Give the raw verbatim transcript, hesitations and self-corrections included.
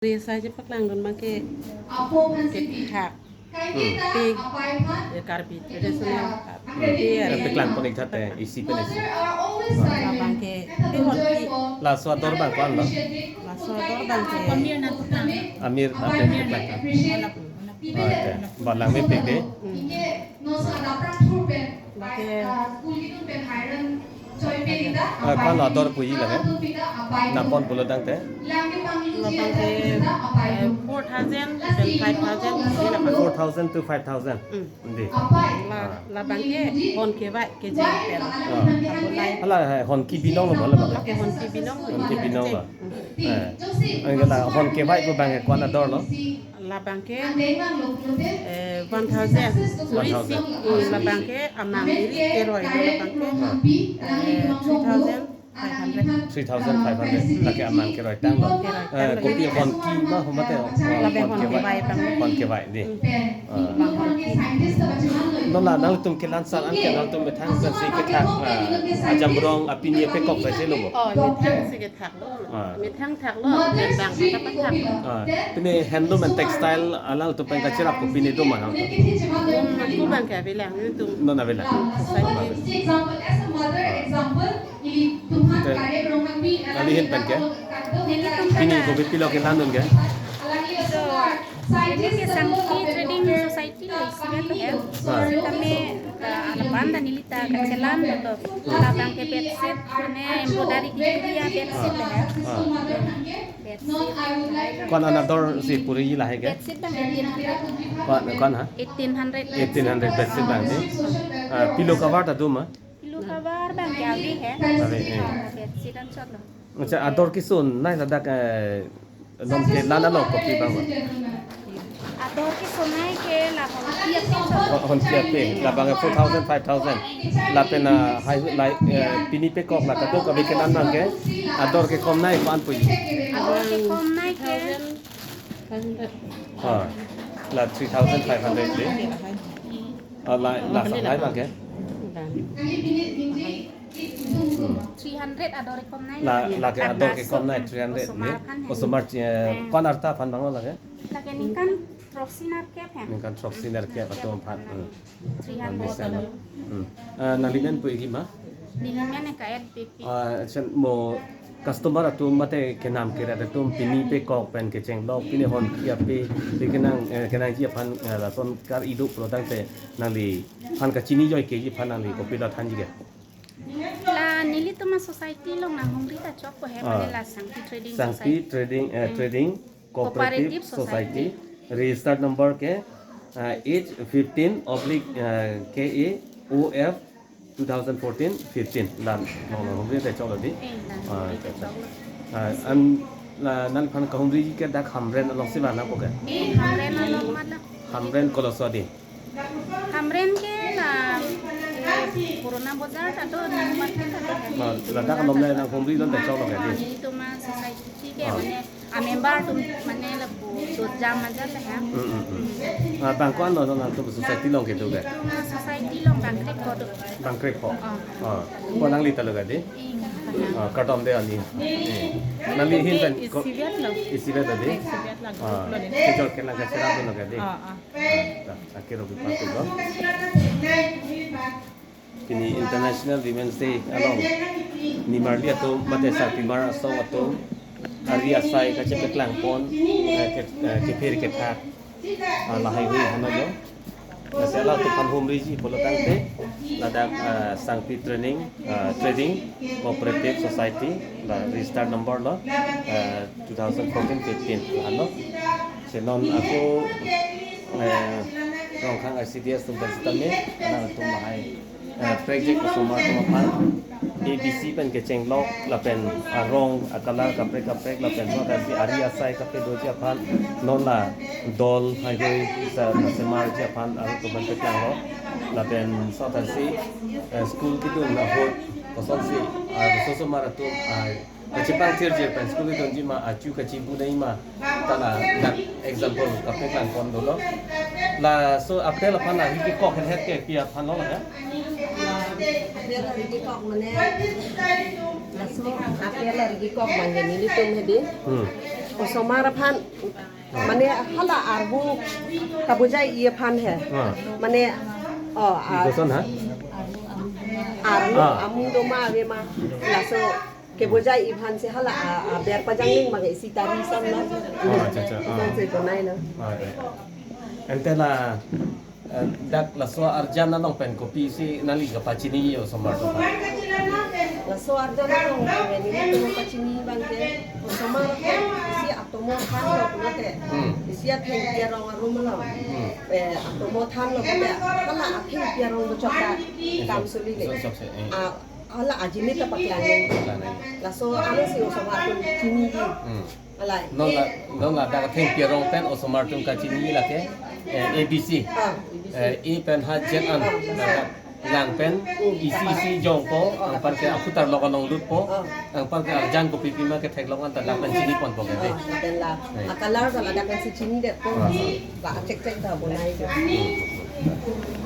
Resa chepaklangdun abangke kethak. Hmm. Pik, ya, Karbi traditional, ah, pik, ya, pik lang pon ik tha te, isi pen isi. Labangke pik hon ki. Laso ador abang ko-an lo? Laso ador abangke Amir, Amir, Amir pik lang. Oh, okay. Ba langmepik dei. Hmm. Abangke, ah, ko-an ador puji lake? Nangpon pulo tangte? Labangke, eh, four thousand, five thousand, ini labang. Four thousand to five thousand. Hmm. Dei. La, ah, labangke hon kevai kejeng pen. Ah. Apulai. Hala, eh, hon kebinong lo, labang? Lake hon kebinong lo. Hon kebinong lo. Hmm. Eh. Anke la hon kevai pu abangke ko-an ador lo? Labangke, eh, one thousand. One thousand. Hmm, labangke amang iri keroi lo labangke, eh, three thousand five hundred. Three thousand five hundred. Lake amang keroitang lo. Keroitang lo. Eh, kopi hon ki ma, ho mate, eh, labe hon kevai abang. Hon kevai dei. Hmm. Ah. Hon ki. Non la nangtum kelansar an ke nangtum methang pensi kethak, ah, ajamrong apini apekok sai si lo bo? Oh, methang si kethak lo. Ah. Methang thak lo, methang thak lo. Ah, pini handloom and textile alangtum pen kacherap ko pini do ma nang? Dum, aku abangke avelang, nelitum. Non avelang. Society. Te, kali hin pen ke? Pini kopi pilo kelandun ke? So, ini ke Sangti Trading Society lo, isivet lo he. Ah. Kami, eh, anak banda neli ta kachelan lo to. Labangke bedsheet, mane embroidery kikiria bedsheet lo he. Ah. Bedsheet. Ko-an ador si puri lahai ke? Bedsheet abang eighteen hundred. Ko-an, ko-an ha? Eighteen hundred. Eighteen hundred bedsheet abang dei. Ah, pillow cover ta do ma? Pillow cover abangke ave he. Ave, eh. Ah, bedsheet anchot lo. Accha, ador kesonei ladak, eh, non kelan along kopi abang ma? Ador kesonei ke la hon ki ape chot. Hon, hon ki ape, labang four thousand, five thousand. Lapen, ah, hai, lai, eh, pini apekok la kadokave kelan abangke ador kekomnei ko-an puji? Ador kekomnei ke. Ah, la three thousand five hundred dei. Ah, la, la sanglai abangke? Hmm. Three hundred ador kekomnei. La, lake ador kekomnei three hundred dei. Osomar aphan he. Osomar, eh, hmm, ko-an arta aphan abang lake? Lake ningkan throksi nerkep he. Ningkan throksi nerkep atum aphan. Hmm. Three hundred. Understand. Hmm. Eh, nangli men pu egi ma? Neli men ke N P P. Ah, accha, mo customer atum mate kenam kere atum pini apekok pen kechenglok, pini hon ki ape, pini kenang, eh, kenangji aphan, eh, lason kar-i do pulo tangte nangliphan kachini joikeji aphan nangli kopilo thanji ke? La nelitum a-society along nanghumri ta chokpo he, ah, mane la Sangti Trading Sangti Society. Trading, eh, hmm, Trading Cooperative, Cooperative Society. Society. Registered number ke, ah, H fifteen oblique, ah, K A O F two thousand fourteen fifteen. La nanghumri ta choklo dei. Eh, la, ah, accha, accha, choklo. Ah, an, la nangliphan kahumriji ke dak Hamren along si ma nangpo ke? Eh, Hamren along ma la. Hamren koloso dei? Hamren ke la, eh, Purana Bazar ta do, New Market ta do. Ah, ladak along le nanghumri lon ta choklo ke dei? Nelitum a-society ke, ah, mane a-member atum mane lapu dotjam aja le ha. Hmm, hmm, hmm. Ah, bang ko-an lo nangtum society along kedo ke? Nelitum a-society along bang krepho do. Bang krepho? Ah. Ah. Ko nangli ta lo ke dei? Eh, ah, kardom dei ani. Eh. Nangli ahin pen ko? Isivet lo. Isivet lo dei? Isivet lo, ah, group lo dei. Kejor kelang kacherapdun lo ke dei? Ah, ah. Ah, ta, ta kero bi patu lo. Pini International Women's Day along nimarli atum mate sarpimar asong atum ari asai kachepaklang pon, eh, ke, eh, kephir kethak, ah, lahaihui aphan lo. Lasi alangtum aphan humriji pulo tangte ladak, ah, Sangti Training, ah, Trading Cooperative Society, la registered number lo, ah, two thousand fourteen fifteen aphan lo. Si non ako, eh, Rongkhang R C D S atum pen sitame, alangtum lahai, eh, project osomar atum aphan A B C pen kechenglok lapen arong, a-color kaprek kaprek lapen so tasi ari asai kaprek doji aphan non la doll haihui sa semarji aphan alangtum pen peklanglo. Lapen so tasi, eh, school kedun ahut kosonsi, ah, so osomar atum, ah, kachepangthirji pen school kedunji ma, achu kachibu dei ma, ta ladak example kapeklang pon dolo. Laso apel aphan ari kekok het het ke pi aphan lo la? Apel ari kekok mane, laso apel ari kekok mane nelitum he dei. Hmm. Osomar aphan, mane hala arvo kabujai-i aphan he. Ah. Mane, oh, ar-, Koson ha? Arlo Ah. amu doma ave ma, laso kebujai-i aphan si hala a, aber pajangning mage isi tari son lo. Oh, acha, acha. Ah. Son si bonai lo. Ah, eh. Ante la, eh, dak laso arjan along pen kopisi nangli kapachini osomar atum? Laso arjan along pen nelitum pachini abang ke osomar atum isi atomo thanlo pulote. Hmm. Isi athengpi arong arum lo. Hmm. Eh, atomo thanlo pulote hala athengpi arong do chokta Yes, kam sir. suli le. Yes, sir, sir. Eh. Ah, hala ajinit ta paklang nang. Paklang nang. Laso ano si osomar atum chini. Hmm. Alai. Non la, non ladak athengpi arong pen osomar atum kachini lake, eh, A B C. Ah, A B C. Eh, A pen ha Z an. Ah, ladak lang pen Hmm. isi isi jongpo, Ah. anparke aputar lok along lutpo, Ah. anparke arjan kopi pima ketheklong an ta dak pen chini ponpo ke de. Ah, lapen la. Eh. A color ta ladak pen si chini detpo. Ah. La chek chek ta bonai. Hmm.